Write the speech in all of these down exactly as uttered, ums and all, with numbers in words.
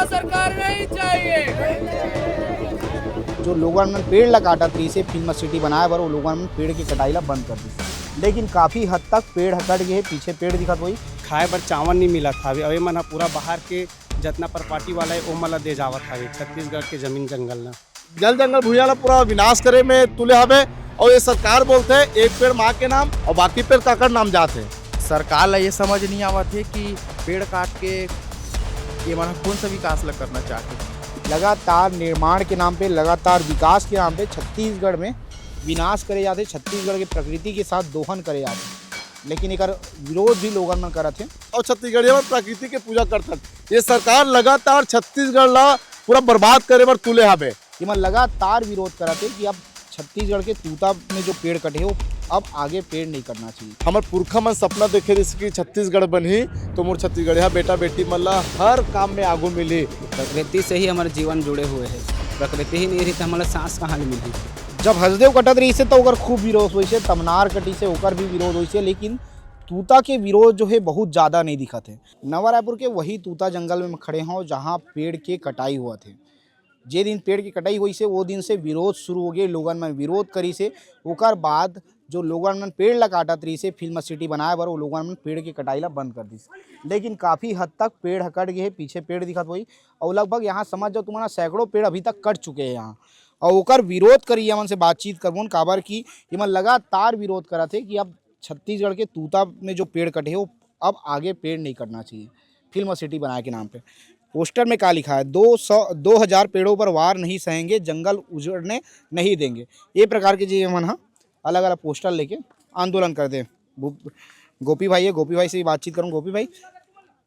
सरकार नहीं चाहिए। जो लोगन मन पेड़ ला काटत रहिसे फिल्म सिटी बनाए बर, वो लोगन मन पेड़ के कटाई ला बंद कर दिस, लेकिन काफी हद तक पेड़ ह कट गए हे। पीछे पेड़ दिखत होही। खाए बर चावल नहीं मिलत हवे। अउ ए मन ह पूरा बाहर के जतना प्रॉपर्टी वाला हे, ओ मन ला दे जावत हवे छत्तीसगढ़ के जमीन जंगल ला। जल जंगल भुइयां ला पूरा विनाश करे में तुले हवे। अउ ये सरकार बोलथे एक पेड़ माँ के नाम अउ बाकी पेड़ काकर नाम जात हे। सरकार ला ये समझ नहीं आवत हे कि पेड़ काट के ये मन कौन सा विकास ला करना चाहथे। लगातार निर्माण के नाम पे, लगातार विकास के नाम पे छत्तीसगढ़ में विनाश करे जाथे, छत्तीसगढ़ के प्रकृति के साथ दोहन करे जाथे, लेकिन एकर विरोध भी लोगन मन करत हे। अउ छत्तीसगढ़िया मन प्रकृति के पूजा करथन। ये सरकार लगातार छत्तीसगढ़ ला पूरा बर्बाद करे बर तुले हवे। ये मन लगातार विरोध करत हे कि अब छत्तीसगढ़ के तूता में जो पेड़ कटे हे, वो अब आगे पेड़ नहीं कटना चाहिए। हमर पुरखा मन सपना देखे रहिस कि छत्तीसगढ़ बनही, तो मोर छत्तीसगढ़िया बेटा बेटी मन ला हर काम में आगू मिलही। प्रकृति से ही हमर जीवन जुड़े हुए हे। प्रकृति ही नहीं रही तो हमला सांस कहाँ ले मिलही? जब हसदेव कटत रहिसे, तो ओकर खूब विरोध होइसे, तमनार कटिसे, ओकर भी विरोध होइसे, लेकिन तूता के विरोध जो हे, बहुत ज्यादा नहीं दिखत हे। नवा रायपुर के वही तूता जंगल में खड़े हौं, जहाँ पेड़ के कटाई होवत हे। जे दिन पेड़ के कटाई होइसे, वो दिन से विरोध शुरू हो गे। लोगन मन विरोध करिसे। ओकर बाद जो लोगन मन पेड़ ला काटत रहिसे फिल्म सिटी बनाए बर, वो लोगन मन पेड़ के कटाई ला बंद कर दिस। लेकिन काफी हद तक पेड़ ह कट गए हे। पीछे पेड़ दिखत होही, अउ लगभग यहाँ समझ जाओ, तुम्हारा सैकड़ों पेड़ अभी तक कट चुके हैं यहाँ। अउ ओकर विरोध करिया मन से बातचीत करबोन, काबर कि ये मन लगातार विरोध करत हे कि अब छत्तीसगढ़ के तूता में जो पेड़ कटे हे, वो अब आगे पेड़ नहीं कटना चाहिए फिल्म सिटी बनाए के नाम पे। पोस्टर में का लिखा है? दो सौ, दो हज़ार पेड़ों पर वार नहीं सहेंगे, जंगल उजड़ने नहीं देंगे। ये प्रकार के जे मन ह अलग-अलग पोस्टर लेके आंदोलन कर दे। भू-, गोपी भाई है, गोपी भाई से भी बातचीत करूँ। गोपी भाई,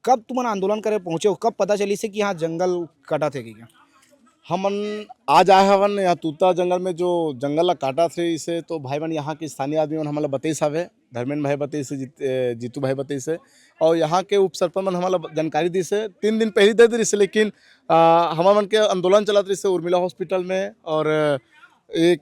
कब तुमन आंदोलन करे पहुंचे हो, कब पता चलिसे कि यहाँ जंगल कटत हे कि क्या? हमन आज आए हवन यहाँ तूता जंगल में, जो जंगल ला काटत हे, इसे तो भाई मन यहाँ के स्थानीय आदमी मन हमन ला बतइस हवे, धर्मेंद्र भाई बतइस हे, जीत-, ए, जीतू भाई बतइस हे, और यहाँ के उप सरपंच मन हमन ला जानकारी दिस हे। तीन दिन पहली दे दिस हे, लेकिन, आ, हमर मन के आंदोलन चलत रहिस हे उर्मिला हॉस्पिटल में, और एक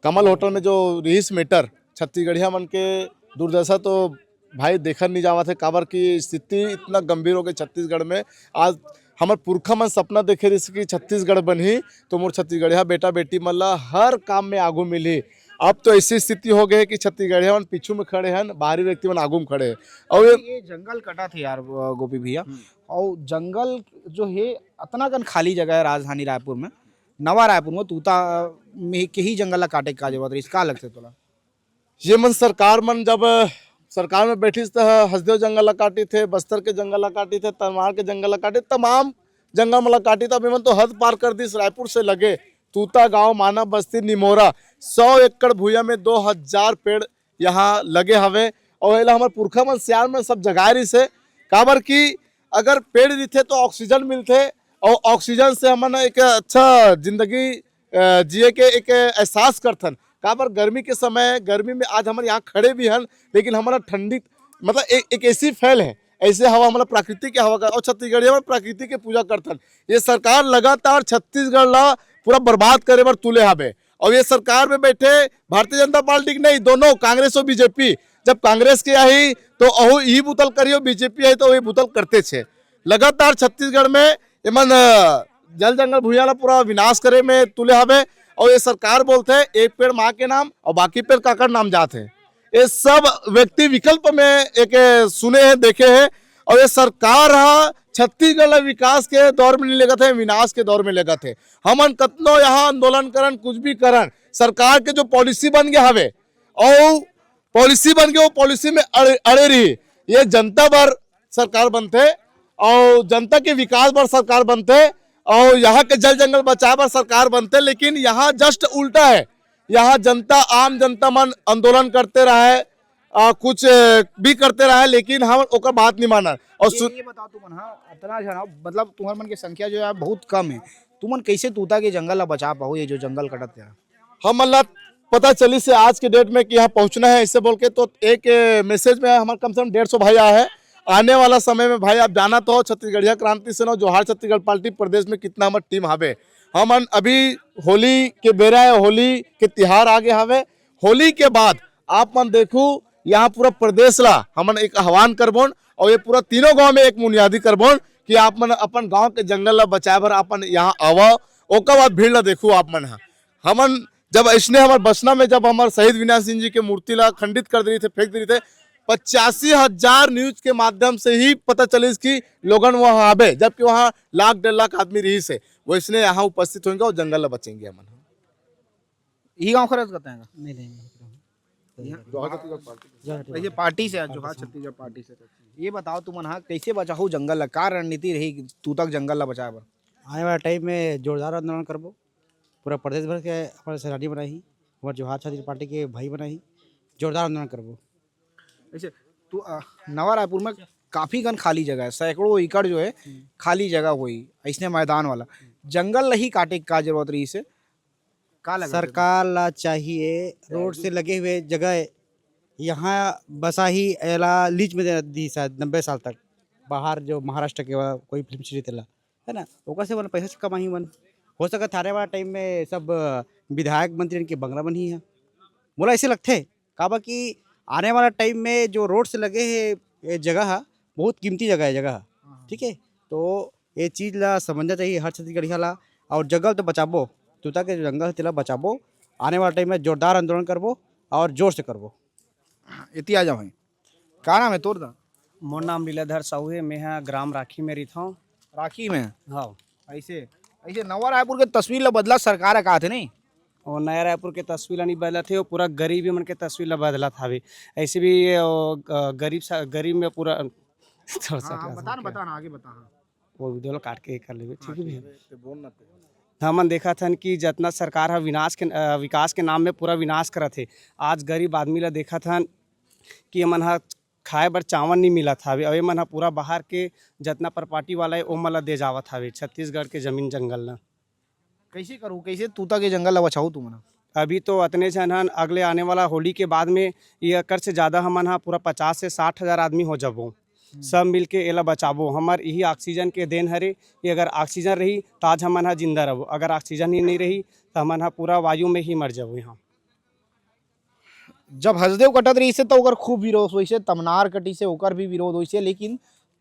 कमल होटल में जो रिहिस मैटर, छत्तीसगढ़िया मन के दुर्दशा तो भाई देखन नहीं जावत हे, काबर की स्थिति इतना गंभीर हो गई छत्तीसगढ़ में। आज हमर पुरखा मन सपना देखे रहिस कि छत्तीसगढ़ बनही, तो मोर छत्तीसगढ़िया बेटा बेटी मन ला हर काम में आगू मिलही। अब तो ऐसी स्थिति हो गई है कि छत्तीसगढ़िया मन पीछू में खड़े हैं, बाहरी व्यक्ति मन आगू में खड़े हैं। और ये ये जंगल कटा थे यार, अ, गोपी भैया। हम्म। और जंगल जो है, अतना कन खाली जगह है राजधानी रायपुर में, नवा रायपुर में तूता में के ही जंगल ला काटे का जरूरत रहिस, का लगथे तोला? ये मन सरकार मन जब सरकार में बैठिस त हसदेव जंगल ला काटिस हे, बस्तर के जंगल ला काटिस हे, तनवार के जंगल ला काटिस, तमाम जंगल मन ला काटिस। अब ये मन तो हद पार कर दिस। रायपुर से लगे तूता गांव, मानव बस्ती, निमोरा, सौ एकड़ भुइयां में दो हज़ार पेड़ यहाँ लगे हवे। और एला हमर पुरखा मन, सियान मन सब जगाए रहिस हे, काबर कि अगर पेड़ रहिथे तो ऑक्सीजन मिलथे, और ऑक्सीजन से हमन एक अच्छा जिंदगी, अ, जिए के एक एहसास करथन। काबर गर्मी के समय, गर्मी में आज हमन यहाँ खड़े भी हन, लेकिन हमन ला ठंडी, मतलब ए-, एक ऐसी फैल है, ऐसे हवा हमन ला प्राकृतिक हवा का, और छत्तीसगढ़िया मन प्राकृतिक के पूजा करथन। ये सरकार लगातार छत्तीसगढ़ ला पूरा बर्बाद करे बर तुले हवे। और ये सरकार में बैठे भारतीय जनता पार्टी के नहीं, दोनों कांग्रेस और बीजेपी, जब कांग्रेस के आही तो अहू यही बुतल करियो, बीजेपी आही तो वही बुतल करते छे। लगातार छत्तीसगढ़ में एमन, अ, जल जंगल भुइयां ला पूरा विनाश करे में तुले हवे। और ये सरकार बोलथे एक पेड़ माँ के नाम और बाकी पेड़ काकर नाम जात हे। ये सब व्यक्ति विकल्प में एक सुने हैं, देखे हैं। और ये सरकार हा छत्तीसगढ़ ला विकास के दौर में नहीं लेगत हे, विनाश के दौर में लेगत हे। हमन कतनो यहाँ आंदोलन करन, कुछ भी करन, सरकार के जो पॉलिसी बन गया हवे और पॉलिसी बन के वो पॉलिसी में अड़े, अड़े रही। ये जनता बर सरकार बनथे और जनता के विकास बर सरकार बनथे और यहाँ के जल जंगल बचाए बर सरकार बनथे, लेकिन यहाँ जस्ट उल्टा है। यहाँ जनता, आम जनता मन आंदोलन करते रहे, आ, कुछ, अ, भी करते रहे, लेकिन हम ओकर बात नहीं मानन। और ये, सु- ये बताओ तुमन, हाँ, इतना जना, मतलब तुम्हार मन के संख्या जो है बहुत कम है, तुमन कैसे तूता के जंगल ला बचा पाओ, ये जो जंगल कटत है? हमन ला पता चलिस हे आज के डेट में कि यहाँ पहुँचना है ऐसे बोल के, तो एक, अ, मैसेज में हमारे कम से कम डेढ़ सौ भाई आए हैं। आने वाला समय में भाई आप जानत हो, छत्तीसगढ़िया क्रांति सेना, जोहार छत्तीसगढ़ पार्टी प्रदेश में कितना हमर टीम हवे। हमन अभी होली के बेरा है, होली के तिहार आगे हवे। होली के बाद आप मन देखू, यहाँ पूरा प्रदेश ला हमन एक आह्वान करबोन और ये पूरा तीनों गांव में एक मुनियादी करबोन कि आप मन अपन गांव के जंगल ला बचाए बर अपन यहाँ आवा, ओकर बाद भीड़ ला देखू आप मन ह। हमन जब इसने हमर बसना में जब हमर शहीद विनाश सिंह जी के मूर्ति ला खंडित कर दे रही थे, फेंक दे रही थे, पचासी हजार न्यूज के माध्यम से ही पता चलिस कि लोगन वहाँ आबे, जबकि वहाँ लाख डेढ़ लाख आदमी रही से। वैसने यहाँ उपस्थित होंगे और जंगल ला बचेंगे हमन। यही गाँव खरच करते हैं? नहीं, नहीं, नहीं। जोहार छत्तीसगढ़ पार्टी। जोहार ऐसे छत्तीसगढ़ पार्टी से, जोहार छत्तीसगढ़ पार्टी से। ये बताओ तुमन हा कैसे बचाहू जंगल ला, का रणनीति रही तू तक जंगल ला बचाए बर? आने वाला टाइम में जोरदार आंदोलन करबो। पूरा प्रदेश भर के हमारे सेनानी बनाही, हमारे जोहार छत्तीसगढ़ पार्टी के भाई बनाही, जोरदार आंदोलन करबो। ऐसे तू, अ, नवा रायपुर में काफी गन खाली जगह है, सैकड़ों एकड़ जो है खाली जगह हुई, ऐसने मैदान वाला जंगल नहीं काटे का जरूरत रही से। का लगा सरकार ला चाहिए रोड से लगे हुए जगह यहाँ बसाही, एला लीज में दे दी शायद नब्बे साल तक। बाहर जो महाराष्ट्र के वा-, कोई फिल्म सिटी तेला, है ना, ओकर से मन पैसा से कमाही मन। हो सकत आने वाला टाइम में सब विधायक मंत्री के बंगला बनही है, मोला ऐसे लगथे। काबर कि आने वाला टाइम में जो रोड से लगे है ये जगह है, बहुत कीमती जगह है, जगह है। ठीक है, तो ये चीज ला समझना चाहिए हर छत्तीसगढ़िया ला। और जंगल तो बचाबो, तूता के जो जंगल है तेला बचाबो। आने वाला टाइम में जोरदार आंदोलन करबो और जोर से करबो। एती आ जा भाई, का नाम है तोर दा? मोर नाम लीलाधर साहू है, मैं हा ग्राम राखी में रहिथौं। राखी में? हाँ। ऐसे, ऐसे नवा रायपुर के तस्वीर ला बदला सरकार ह काथे नहीं? और नया रायपुर के तस्वीर ला नहीं बदलत है, वो पूरा गरीबी मन के तस्वीर ला बदलत हवे। ऐसे भी ये, ओ, ग-, गरीब सा, गरीब में पूरा थोड़ा सा हाँ, हाँ, क्या बता ना, समझ बता ना, आगे बता, हाँ। वो वीडियो ला काट के कर लेबे, ठीक है भैया? ते बोल ना ते। हमन देखत हन कि जतना सरकार ह विनाश के, अ, विकास के नाम में पूरा विनाश करत हे। आज गरीब आदमी ला देखत हन कि एमन ह खाए बर चावल नहीं मिलत हवे, अउ एमन ह पूरा बाहर के जतना प्रॉपर्टी वाला हे, ओमन ला दे जावत हवे छत्तीसगढ़ के जमीन जंगल ला। कैसे करू, कैसे तूता के जंगल ला बचाऊ तुमन ह? अभी तो अतने झन हन, अगले आने वाला होली के बाद में ये एकड़ से ज़्यादा हमन ह पूरा पचास से साठ हज़ार आदमी हो जाबो। सब मिलके एला बचाबो। हमर यही ऑक्सीजन के देन हरे कि अगर ऑक्सीजन रही, त आज हमन ह जिंदा रहबो। अगर ऑक्सीजन ही नहीं रही, त हमन ह पूरा वायु में ही मर जाबो यहाँ। जब हसदेव कटत रहिस हे, त ओकर खूब विरोध होइस हे, तमनार कटिस हे, ओकर भी विरोध होइस हे, लेकिन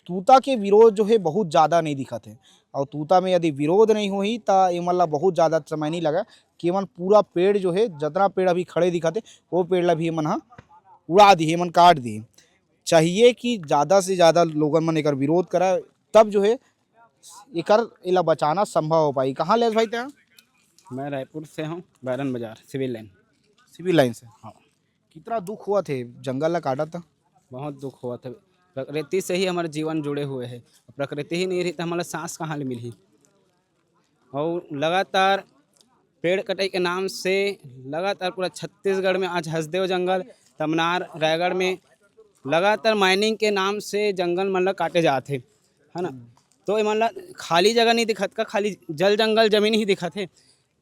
तूता के विरोध जो हे, बहुत ज़्यादा नहीं दिखत हे। और तूता में यदि विरोध नहीं होही, त एमन ला बहुत ज़्यादा समय नहीं लगा कि एमन पूरा पेड़ जो हे, जतना पेड़ अभी खड़े दिखत हे, वो पेड़ ला भी एमन ह उड़ा दिही, एमन काट दिही। चाहिए कि ज़्यादा से ज़्यादा लोगन मन एकर विरोध करा, तब जो हे, एकर, एला बचाना संभव हो पाई। कहाँ ले हस भाई तें? मैं रायपुर से हूँ, बैरन बाजार, सिविल लाइन। सिविल लाइन से? हाँ। कितना दुख होवत हे जंगल ला काटत? बहुत दुख होवत हे। प्रकृति से ही हमारे जीवन जुड़े हुए है। प्रकृति ही नहीं रही, तो हमारा सांस कहाँ ले मिलही? और लगातार पेड़ कटाई के नाम से लगातार पूरा छत्तीसगढ़ में आज हसदेव जंगल, तमनार, रायगढ़ में लगातार माइनिंग के नाम से जंगल मन ला काटे जात हे, है ना? तो एमन ला खाली जगह नहीं दिखत का, खाली जल जंगल जमीन ही दिखत हे।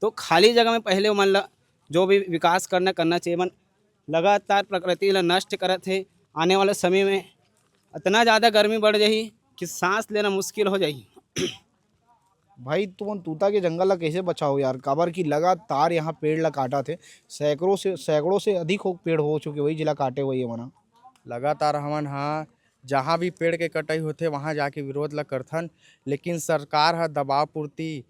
तो खाली जगह में पहले ओमन ला जो भी विकास करना, करना चाहिए। एमन लगातार प्रकृति ला नष्ट करत हे। आने वाले समय में इतना ज़्यादा गर्मी बढ़ जाही कि सांस लेना मुश्किल हो जाही। भाई, तुमन तूता के जंगल ला कैसे बचाओ यार? काबर कि लगातार यहाँ पेड़ ला काटत हे, सैकड़ों से, सैकड़ों से अधिक हो, पेड़ हो चुके, वही जिला काटे वही मना। लगातार हमन हा जहाँ भी पेड़ के कटाई होथे, वहाँ जाके विरोध ला करथन, लेकिन सरकार ह दबाव पूर्ति,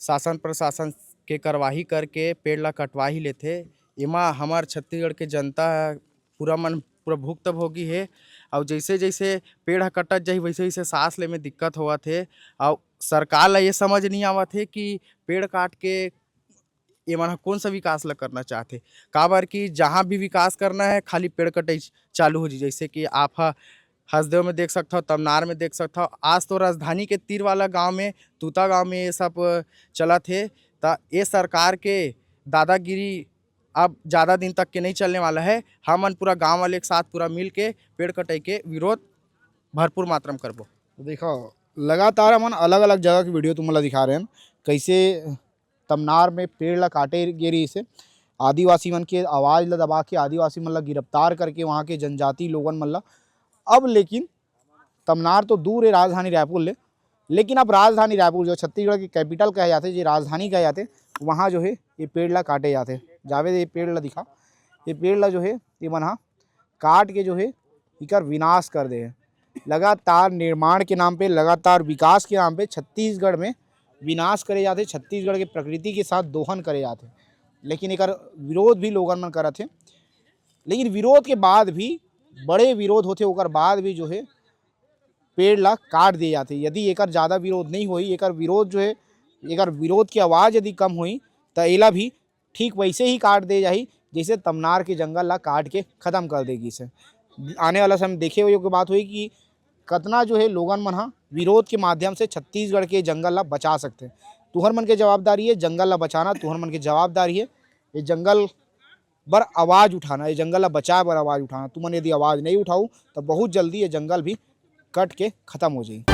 शासन प्रशासन के कार्रवाई करके पेड़ ला कटवा ही लेथे। एमा हमर छत्तीसगढ़ के जनता ह पूरा मन, पूरा भुक्तभोगी हे। अउ जैसे जैसे पेड़ ह कटत जाही, वैसे वैसे सांस ले में दिक्कत होवत हे। अउ सरकार ला ये समझ नहीं आवत हे कि पेड़ काट के ये मन ह कौन सा विकास ला करना चाहथे, काबर कि जहाँ भी विकास करना है, खाली पेड़ कटाई चालू हो जी। जैसे कि आप ह हसदेव में देख सकथव, तमनार में देख सकथव, आज तो राजधानी के तीर वाला गांव में, तूता गांव में ये सब चलत हे। त ये सरकार के दादागिरी अब ज़्यादा दिन तक के नहीं चलने वाला है। हमन पूरा गांव वाले एक साथ पूरा मिल के पेड़ कटाई के विरोध भरपूर मात्रा में करबो। देखो, लगातार हमन अलग-अलग जगह के वीडियो तुमन ला दिखा रहे हन, कैसे तमनार में पेड़ ला काटे गे रहिस हे। आदिवासी मन के आवाज ला दबा के आदिवासी मन ला गिरफ्तार करके वहाँ के जनजाति लोगन मन ला, अब लेकिन तमनार तो दूर है राजधानी रायपुर ले, लेकिन अब राजधानी रायपुर जो छत्तीसगढ़ के कैपिटल कहे जाते, जो राजधानी कहे जाते, वहाँ जो है ये पेड़ ला काटे जाते। जावेद, ये पेड़ ला दिखा, ये पेड़ ला जो है ये मन हा काट के जो है इकर विनाश कर दे है। लगातार निर्माण के नाम पे, लगातार विकास के नाम पे छत्तीसगढ़ में विनाश करे जाथे, छत्तीसगढ़ के प्रकृति के साथ दोहन करे जाथे। लेकिन एकर विरोध भी लोगन मन करत हे। लेकिन विरोध के बाद भी, बड़े विरोध होथे, ओकर बाद भी जो है पेड़ ला काट दिए जाथे। यदि एकर ज़्यादा विरोध नहीं होई, एकर विरोध जो है, एकर विरोध की आवाज़ यदि कम होई, त एला भी ठीक वैसे ही काट दे जाही, जैसे तमनार के जंगल ला काट के खत्म कर दे गिस हे। आने वाला समय देखे हुए की बात होई कि कतना जो है लोगन मन हा विरोध के माध्यम से छत्तीसगढ़ के जंगल ला बचा सकथे। तुहर मन के जवाबदारी है जंगल ला बचाना, तुहर मन के जवाबदारी है ये जंगल बर आवाज़ उठाना, ये जंगल ला बचाए बर आवाज़ उठाना। तुमन यदि आवाज़ नहीं उठाऊ, तो बहुत जल्दी ये जंगल भी कट के खत्म हो जाई।